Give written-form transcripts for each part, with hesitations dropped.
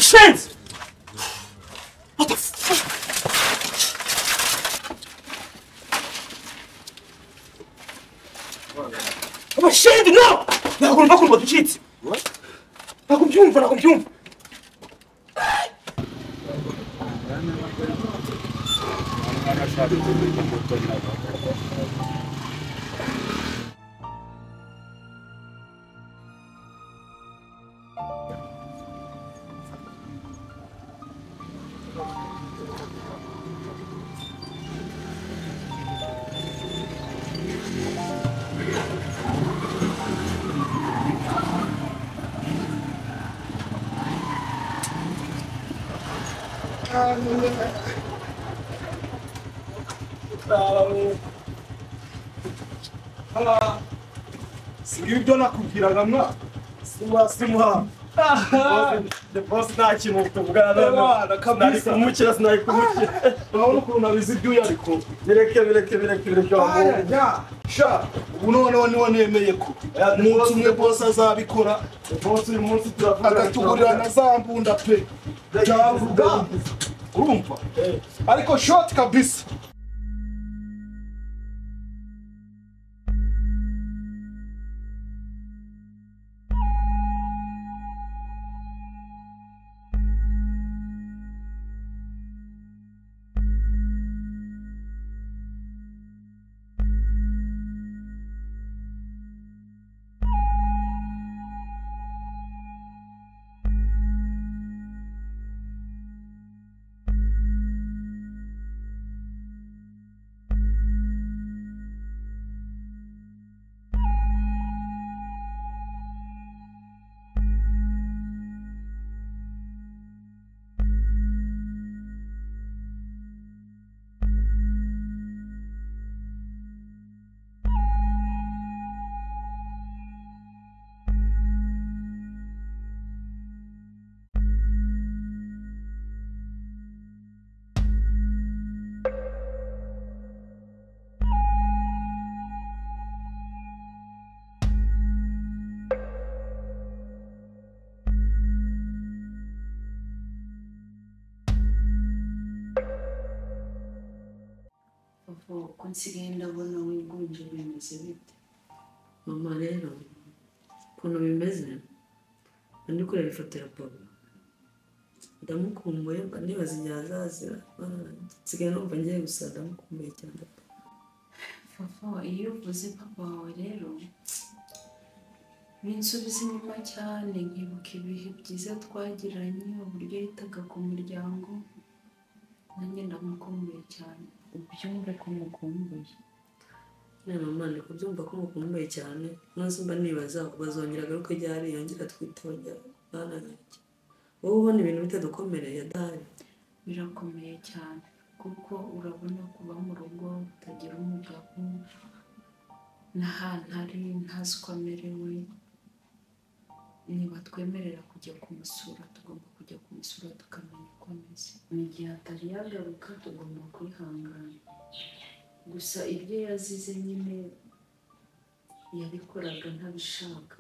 Abashenzi! What the fuck? Abashenzi, no! Ntabwo numva ukuntu baducitse. Ntabwo mbyumva, ntabwo mbyumva. Ibyo nakubwiraga mwa simuha the boss nta kintu tuvugana none kumukira sinari kumukira urabona ukuntu abizi ibyuya ariko bireke bireke bireke bireke sha ubu noneho niho nemeye ko umunsi umwe boss azabikora boss uyu munsi turavuga akatugurira na za mbunda pe ndavuga urumva ariko short kabisa. Uko nsigaye ndabona wigunje bimeze bite? Mama rero ukuntu bimeze ndi kureba ifoto ya papa ndamukumbuye mba nibaza igihe azazira nsigaye numva ngiye gusa ndamukumbuye cyane. Fafo iyo uvuze papa wawe rero binsubiza inyuma cyane nkibuka ibihe byiza twagiranye uburyo yitaga ku muryango nanjye ndamukumbuye cyane. Ubyumve ko mukumbuye. Ne mama ndi kubyumva ko mukumbuye cyane nonse mba nibaza bazongera agaruke ryari yongera twitongera mwana yanjye. Wowe ubona ibintu bitadukomereye adahari? Birakomeye cyane kuko urabona kuba mu rugo utagira umugabo n'ahantu ari ntazi uko amerewe. Niba twemerera kujya kumusura tugomba kujya kumusura tukamenya uko ameze. Mu gihe atari yagaruka tugomba kwihangana. Gusa ibyo yazize nyine yabikoraga ntabishaka,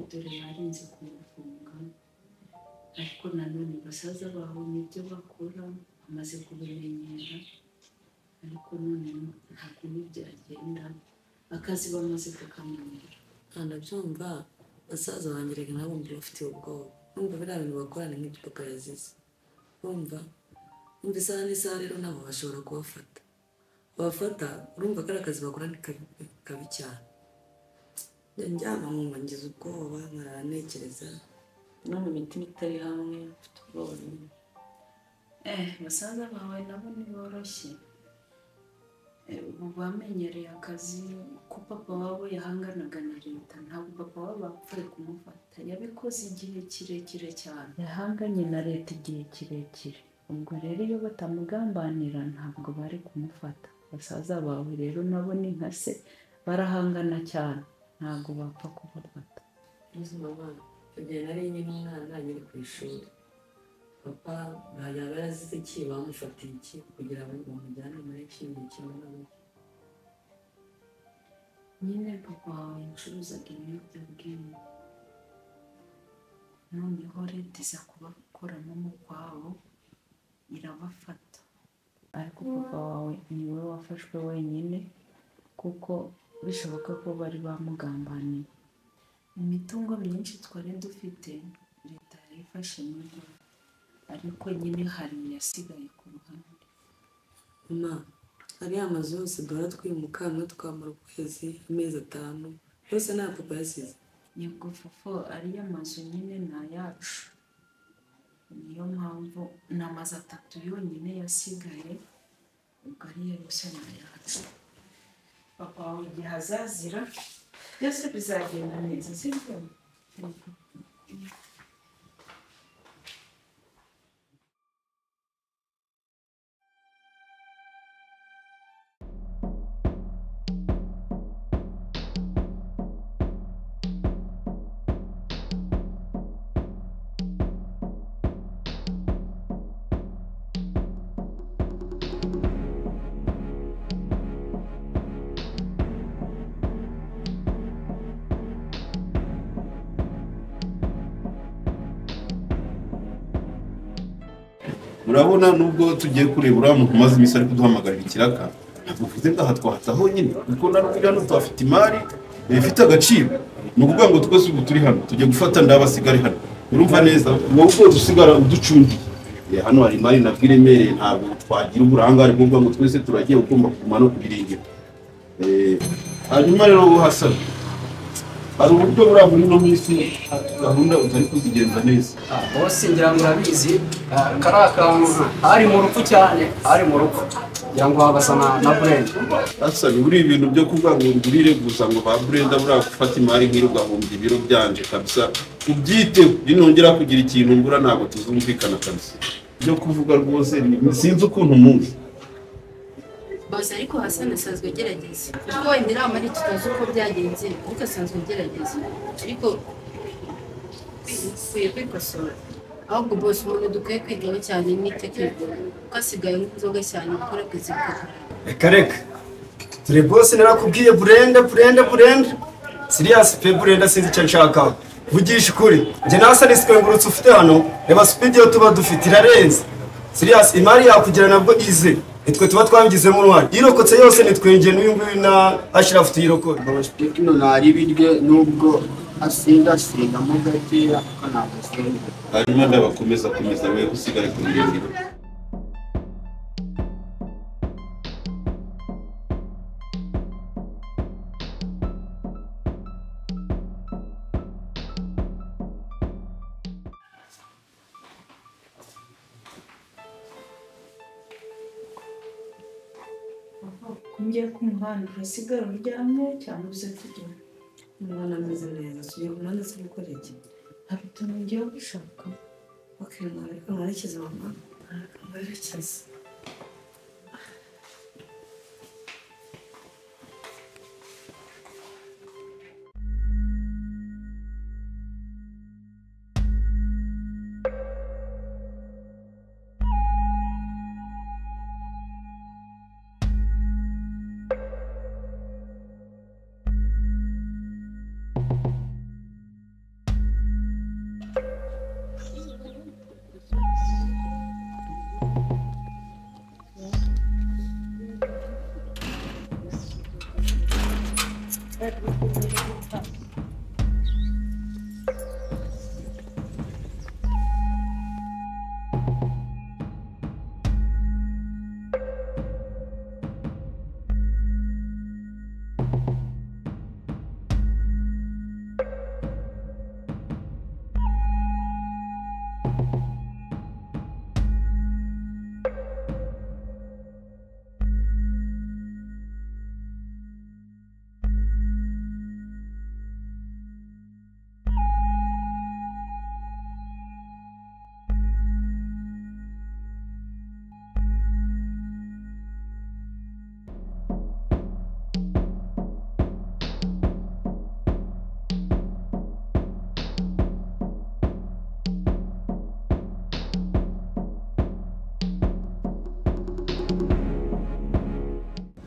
dore barinze kumufunga. Ariko nanone basaza babonye ibyo bakora bamaze kubimenyera, ariko none nta kundi byagenda akazi bamaze kukamenyera. Ndabyumva basaza banjye reka nabo bumva bafite ubwoba numva biriya bintu bakora ni nk'ibyo papa yazize urumva umva isaha n'isaha rero nabo bashobora kubafata babafata urumva kariya kazi bakora ni kabi cyane. Njyama nkumva ngize ubwoba nkarara ntekereza no mu mitima itari hamwe mfite ubwoba nyine. Basaza bawe nabo ntiboroshye. Ubu bamenyereye akazi ko papa wabo yahanganaga na leta ntabwo papa wabo bapfuye kumufata yabikoze igihe kirekire cyane yahanganye na leta igihe kirekire ubwo rero iyo batamugambanira ntabwo bari kumufata. Basaza bawe rero nabo ni nka se barahangana cyane ntabwo bapfa kubafata. Mama igihe nari nkiri umwana nkiri ku ishuri papa yaba yarazize iki bamufatiye iki kugira ngo bamujyane muri kindi kintu nyine papa wawe yacuruzaga ibiyobyabwenge Noneho leta iza kubakoramo umukwabo irabafata, ariko papa wawe niwe wafashwe wenyine kuko bishoboka ko bari bamugambaniye. Imitungo myinshi twari dufite leta yarayifashe muri, ariko nyine hari iyasigaye ku ruhande. Mama, ariya mazu yose duhora twimuka hamwe tukamara ukwezi, amezi 5, yose nta papa yasize. Yego fofo, ariya mazu nyine ni ayacu, niyo mpamvu ni amazu 3 yonyine yasigaye, ubwo ariya yose ni ayacu. Papa wawe igihe azazira byose bizagenda neza, sibyo? Murabona nubwo tugiye kureba uriya muntu umaze iminsi ari kuduhamagarira ikiraka, ntabwo uvuze ngo aha twahata honyine, kuko na hano tuhafite imari ifite agaciro. Ni ukuvuga ngo twese ubu turi hano tugiye gufata ndabasigare hano, urumva neza wowe ubwo usigara uducungiye. Hano hari imari nabwo iremereye, ntabwo twagira uburangare bwo kuvuga ngo twese turagiye, ugomba kuguma no kubirengera. Hanyuma rero Hassan, hari uburyo buriya muri ino minsi gahunda utari kuzigenza neza. Bose ngira ngo urabizi, kariya kantu hari mu rupfu cyane, hari mu rupfu ngira ngo wabaza na Brenda. Hassan, buriya ibintu byo kuvuga ngo ngurire gusa ngo ba Brenda buriya gufata imari nk'iri ugahumbya ibiro byanje kabisa, ubyiteho ninongera kugira ikintu mbura ntabwo tuzumvikana kabisa. Byo kuvuga rwose sinzi ukuntu muzi. Bose ariko Hassan asanzwe agerageza, kuko wenda inama ari tutazi uko byagenze, ariko asanzwe agerageza, ariko ukwiye kwikosora. Ahubwo bose umuntu dukwiye kwigaho cyane ni tekino, kuko asigaye nk'inzoga cyane gukora akazi kagora. Reka reka turi bose, narakubwiye Brenda Brenda Brenda serious pe Brenda, sinzi icyo nshaka. Vugisha ukuri, njye na Hassan isikwengurutse ufite hano, reba speed yo tuba dufite irarenze. Serious imari yakugira nabwo ize, nitwe tuba twabigizemo uruhare, irokotse yose nitwengeye n'uyu nguyu na Ashraf tuyirokore. Boss Tekino ntari birye nubwo asinda asindamo gakeya ariko ntabwo asinda. Hanyuma ndabakomeza komeza we usigare ku birindiro. Ngiye ku muhanda, urasigara uryamye cyangwa uze tujyane? Umwana ameze neza, tugiye ku muhanda se gukora iki? Hari utuntu ngiye gushaka. Okay, reka mwerekeze mama, reka mwerekeze.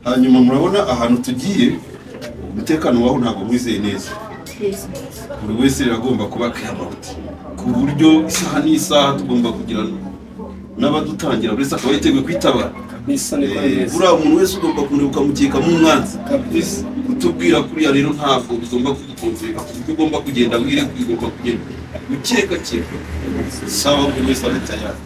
Hanyuma murabona ahantu tugiye umutekano waho ntabwo mwizeye neza, buri wese agomba kuba kiyabawuti Ku buryo isaha n'isaha tugomba kugira n'abadutangira buri wese akaba yiteguye kwitabara. Buriya umuntu wese ugomba kumureba ukamukeka nk'umwanzi. Kutubwira kuriya rero ntabwo bigomba kudukontorera, ku buryo ugomba kugenda wirekuye, ugomba kugenda ukekakeka. Saba buri wese abe tayari.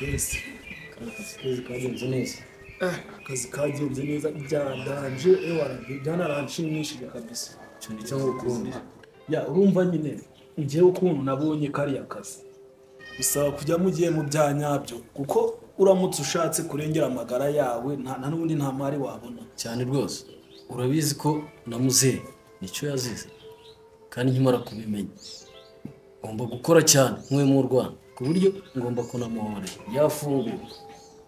Yes. Akazi kagenze neza. Akazi kagenze neza byadanje byanarashimishije kabisa. Icyo nicyo ngukundira. Ya urumva nyine ngewe ukuntu nabonye kariya kazi. Bisaba kujya mugiye mu byanyabyo kuko uramutse ushatse kurengera amagara yawe nta n'ubundi nta mari wabona. Cyane rwose. Urabizi ko namuze nicyo yazize kandi nkimara kubimenya. Ngomba gukora cyane nk'uwe mu Rwanda. Ku buryo ngomba kunamuhore yafunguwe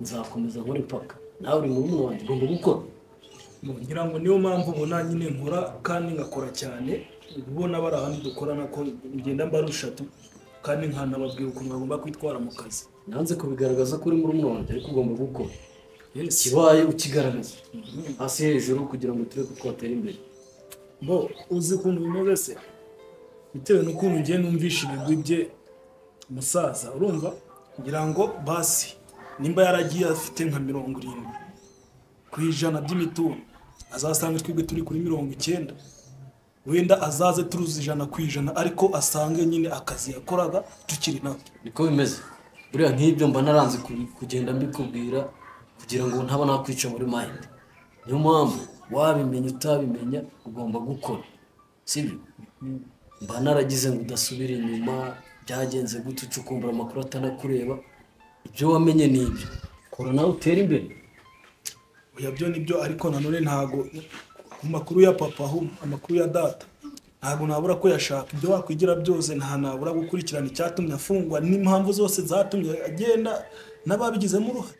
nzakomeza nkore paka nawe uri murumuna wanjye ugomba gukora. Ngira ngo niyo mpamvu ubona nyine nkora kandi ngakora cyane, ubona bari ahandi dukorana ko ngenda mbarusha tu kandi nkanababwira ukuntu bagomba kwitwara mu kazi. Nanze kubigaragaza ko uri murumuna wanjye ariko ugomba gukora. Kibaye ukigaragaza hasi hejuru kugira ngo turebe ko twatera imbere. Bo uzi ukuntu bimeze se bitewe n'ukuntu ngiye numvisha ibigwi bye musaza urumva ngira ngo basi nimba yaragiye afite nka 70% by'imitungo azasanga twebwe turi kuri 90, wenda azaze turuzi 100% ariko asange nyine akazi yakoraga tukiri nako. Niko bimeze buriya nk'ibyo mba naranze kugenda mbikubwira kugira ngo ntaba nakwica muri mind. Niyo mpamvu wabimenya utabimenya ugomba gukora, sibyo? Mba naragize ngo udasubira inyuma byagenze gute ucukumbura amakuru atanakureba. Ibyo wamenye ni ibyo, kora nawe utere imbere. Oya byo nibyo ariko nanone ntago ku makuru ya papa aho amakuru ya data ntago nabura ko yashaka ibyo wakwigira byose, nta nabura gukurikirana icyatumye afungwa n'impamvu zose zatumye agenda n'ababigizemo uruhare.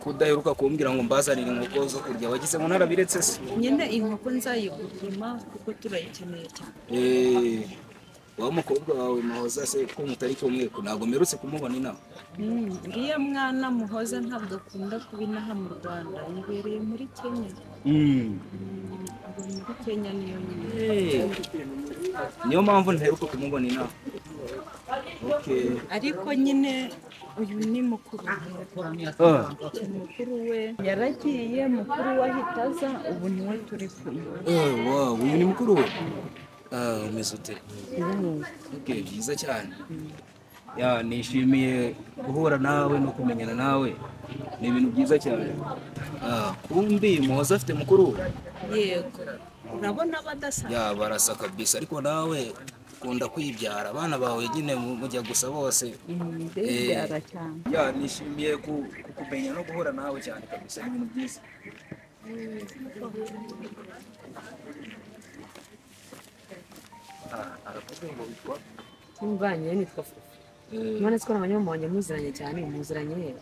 Kudaheruka kumbwira ngo mbazanire inkoko zo kurya wagize ngo narabiretse se? Nyine inkoko nzayigurima kuko turayikeneye cyane. Wa mukobwa wawe Muhoza se ko mutari kumwe ntabwo mperutse kumubona inaha? Uriya mwana Muhoza ntabwo akunda kuba inaha mu Rwanda, yibereye muri Kenya. Muri Kenya niyo nyine. Niyo mpamvu ntaheruka kumubona inaha. Okay. Ariko nyine uyu ni mukuru. Mukuru we yaragiye, mukuru we ahita aza, ubu niwe turi kumwe. Wow, uyu ni mukuru we? Umeze ute? Okay, byiza cyane. Ya nishimiye guhura nawe no kumenyana nawe. Ni ibintu byiza cyane. Kumbi Muhoza afite mukuru we? Yego. Urabona badasa? Ya barasa kabisa ariko nawe ukunda kwibyara abana bawe nyine mujya gusa bose. Ndibyara cyane. Ya nishimiye kukumenya no guhura nawe cyane kabisa, ni ibintu byiza. Mbanye nitwa Fufu. None siko nabonye mama wanjye muziranye cyane, muziranye he?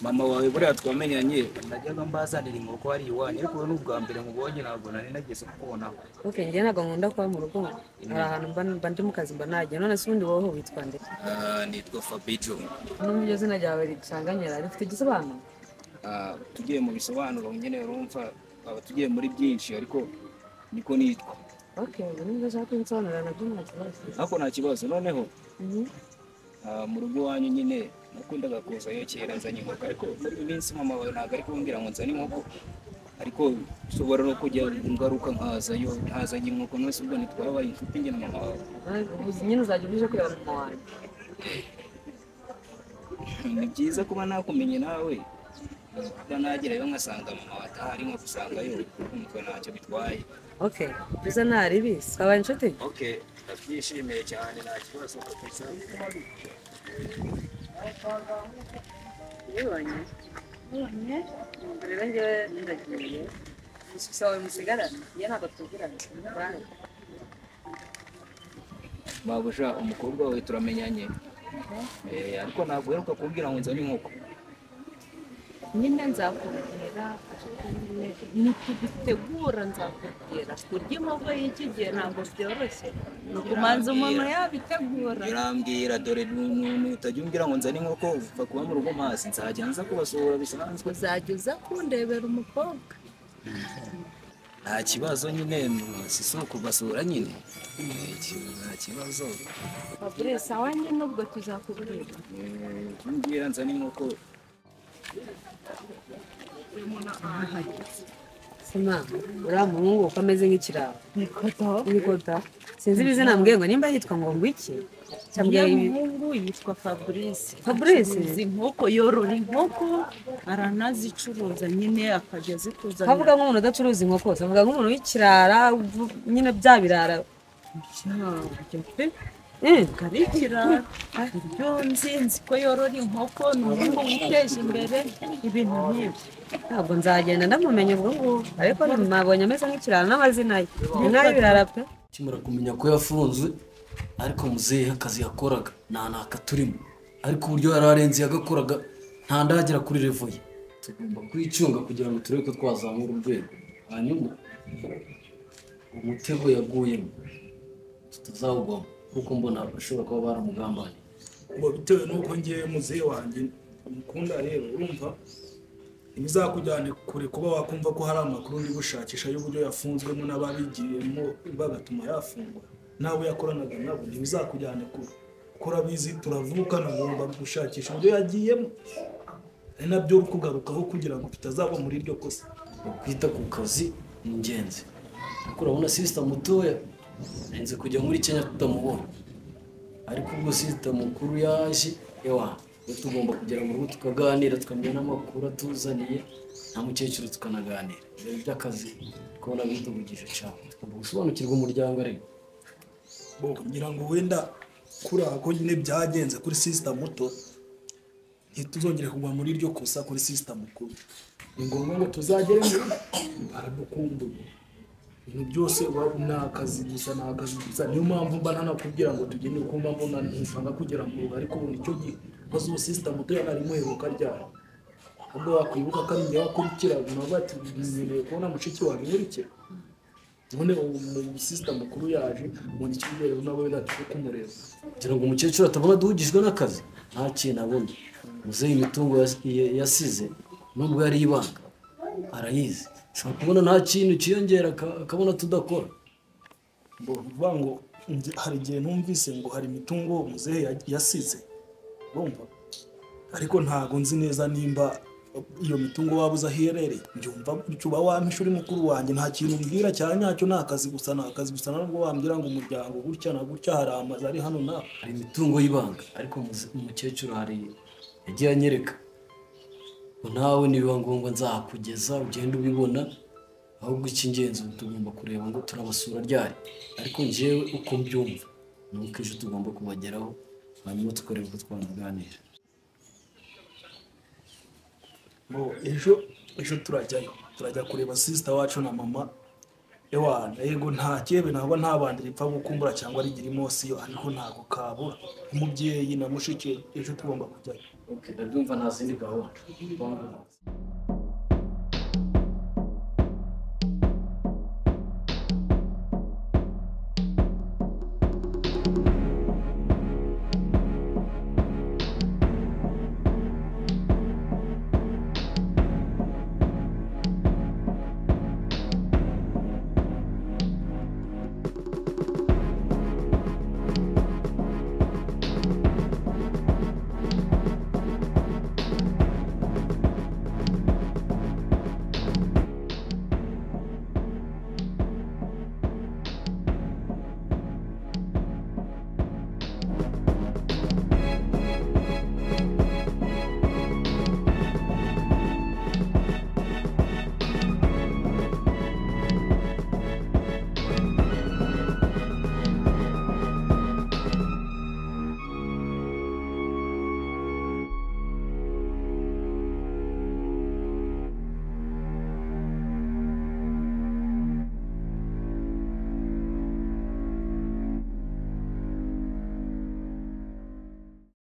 Mama wawe buriya twamenyanye najyaga mbazanira inkoko hari iwanyu ariko ubu ni ubwa mbere nkubonye ntabwo nari nageze kukubonaho. Okay, njye ntabwo nkunda kuba mu rugo, hari ahantu mba ndi mu kazi mba nagiye. None se ubundi wowe witwa nde? Nitwa Fabijo. Numva iryo zina ryawe ricanganyira, rifite igisobanuro? Tugiye mu bisobanuro nyine urumva aba tugiye muri byinshi ariko niko nitwa. Okay, niba ushaka kunsobanurira nabyo nta kibazo. Ariko nta kibazo. Noneho Mu rugo iwanyu nyine nakundaga kuzayo kera nzanye inkoko, ariko muri iyi minsi mama wawe ntabwo ari kumbwira ngo nzane inkoko, ariko ushobora no kujya ngaruka nkazayo ntazanye inkoko. Nose ubwo ntitwabaye inshuti njye na mama wawe? Nyine uzajya uje kureba mama wanjye. Ni byiza kuba nakumenye nawe, kuba nagerayo nkasanga mama wawe atahari nkagusangayo, kumva ntacyo bitwaye. Okay, biza ntari bisi twabaye inshuti. Okay, ndabyishimiye cyane, nta kibazo kabisa. Ubonye rero njyewe ndagiye gusa musigarane, njye ntabwo tuziranye. Mabuja, umukobwa wawe turamenyanye, ariko ntabwo uheruka kumbwira ngo nzane inkoko. Nyine nzakubwira, nitubitegura nzakubwira. Kurya inkoko y'iki gihe ntabwo byoroshye, ni ukumanza umuntu yabitegura. Urambwira dore utajya umbwira ngo nzane inkoko, upfa kuba mu rugo mpasi nzajya nza kubasura bisanzwe. Uzajya uza kundebera umukobwa. Nta kibazo nyine, si ukubasura nyine, nta kibazo. Fabrice, sawa nyine ubwo tuzakubwira. Mbwira nzane inkoko. Sima, uriya muhungu uko ameze nk'ikiraro. Nikota. Sinzi ibizina mbwiye ngo nimba yitwa ngo ngwiki. Uriya muhungu yitwa Fabrice. Fabrice? Inkoko, yorora inkoko, aranazicuruza nyine akajya azituzanira. Kavuga nk'umuntu udacuruza inkoko, avuga nk'umuntu w'ikirara, nyine bya birara. Karikirara. Ibyo nzi ko yorora inkoko, ni umuhungu witeje imbere, ibintu nk'ibyo. Ntabwo nzagenda ndamumenya ubwo ngubwo, ariko nabonye ameze nk'ikirara n'amazina ye. Ni nk'ay'ibirara pe. Kimara kumenya ko yafunzwe, ariko muzehe akazi yakoraga nta ntaka turimo, ariko uburyo yari arenze yagakoraga nta ndagera kuri revo ye. Tugomba kwicunga kugira ngo turebe ko twazamura urwego, hanyuma umutego yaguyemo tutazawugwamo, kuko mbona bashobora kuba baramugambaniye. Ngo bitewe n'uko ngiye muzehe wanjye mukunda rero, urumva ntibizakujyane kure kuba wakumva ko hari amakuru ndi gushakisha y'uburyo yafunzwemo n'ababigiyemo bagatuma yafungwa n'abo yakoranaga nabo, ntibizakujyane kure kuko urabizi turavukana, ngomba gushakisha uburyo yagiyemo, ari nabyo uri kugarukaho kugira ngo tutazagwa muri iryo kosa. Kwita ku kazi ni ingenzi, ariko urabona sisita mutoya arenze kujya muri Kenya tutamubona, ariko ubwo sisita mukuru yaje ewa tugomba kugera mu rugo tukaganira, tukamenya n'amakuru atuzaniye na mukecuru tukanaganira ibintu by'akazi, kubona biduhugisha cyane. Tugomba gusobanukirwa umuryango ariko ngira ngo wenda kuri ako nyine byagenze kuri sisita muto, ntituzongere kugwa muri iryo kosa kuri sisita mukuru. Ni ngombwa ngo tuzagere mu baradukumbuye. Ibintu byose ni akazi gusa, ni akazi gusa. Niyo mpamvu mba ntanakubwira ngo tugende, kuko mba mbona ntisanga kugera mu rugo, ariko ubu nicyo gihe maze ubu sisita muto yanari muheruka ryari, ahubwo wakwibuka ko ari njye wakurikiraga, nawe ati nkeneye kubona mushiki wawe nkurikira. None ubu sisita mukuru yaje ngo nikigere nawe wenda tujye kumureba, kugira ngo umukecuru atabona duhugijwe n'akazi nta kintu abona. Muzehe imitungo yasize nubwo yari ibanga arayizi, ushobora kubona nta kintu cyiyongera akabona tudakora. Mvuga ngo hari igihe numvise ngo hari imitungo muzehe yasize, urumva, ariko ntago nzi neza nimba iyo mitungo waba uzi aho iherereye. Mbyumva gutyo uba wampisha uri mukuru wanjye, nta kintu umbwira cya nyacyo, ni akazi gusa, ni akazi gusa. Nubwo wambwira ngo umuryango gutya na gutya, hari amazu ari hano na hari imitungo y'ibanga, ariko umukecuru hari yagiye anyereka ngo nawe nibiba ngombwa nzahakugeza ugende ubibona, ahubwo icy'ingenzi tugomba kureba ngo turabasura ryari. Ariko njyewe uko mbyumva ni uko ejo tugomba kubageraho, hanyuma tukareba uko twanaganira. Ejo turajyayo, turajya kureba sisita wacu na mama. Ewana yego nta kebe ntabwo nta bandi ripfa gukumbura cyangwa rigira imosiyo, ariko ntago kabura umubyeyi na mushiki. Ejo tugomba kujyayo. Okay, ndabyumva nta zindi gahunda.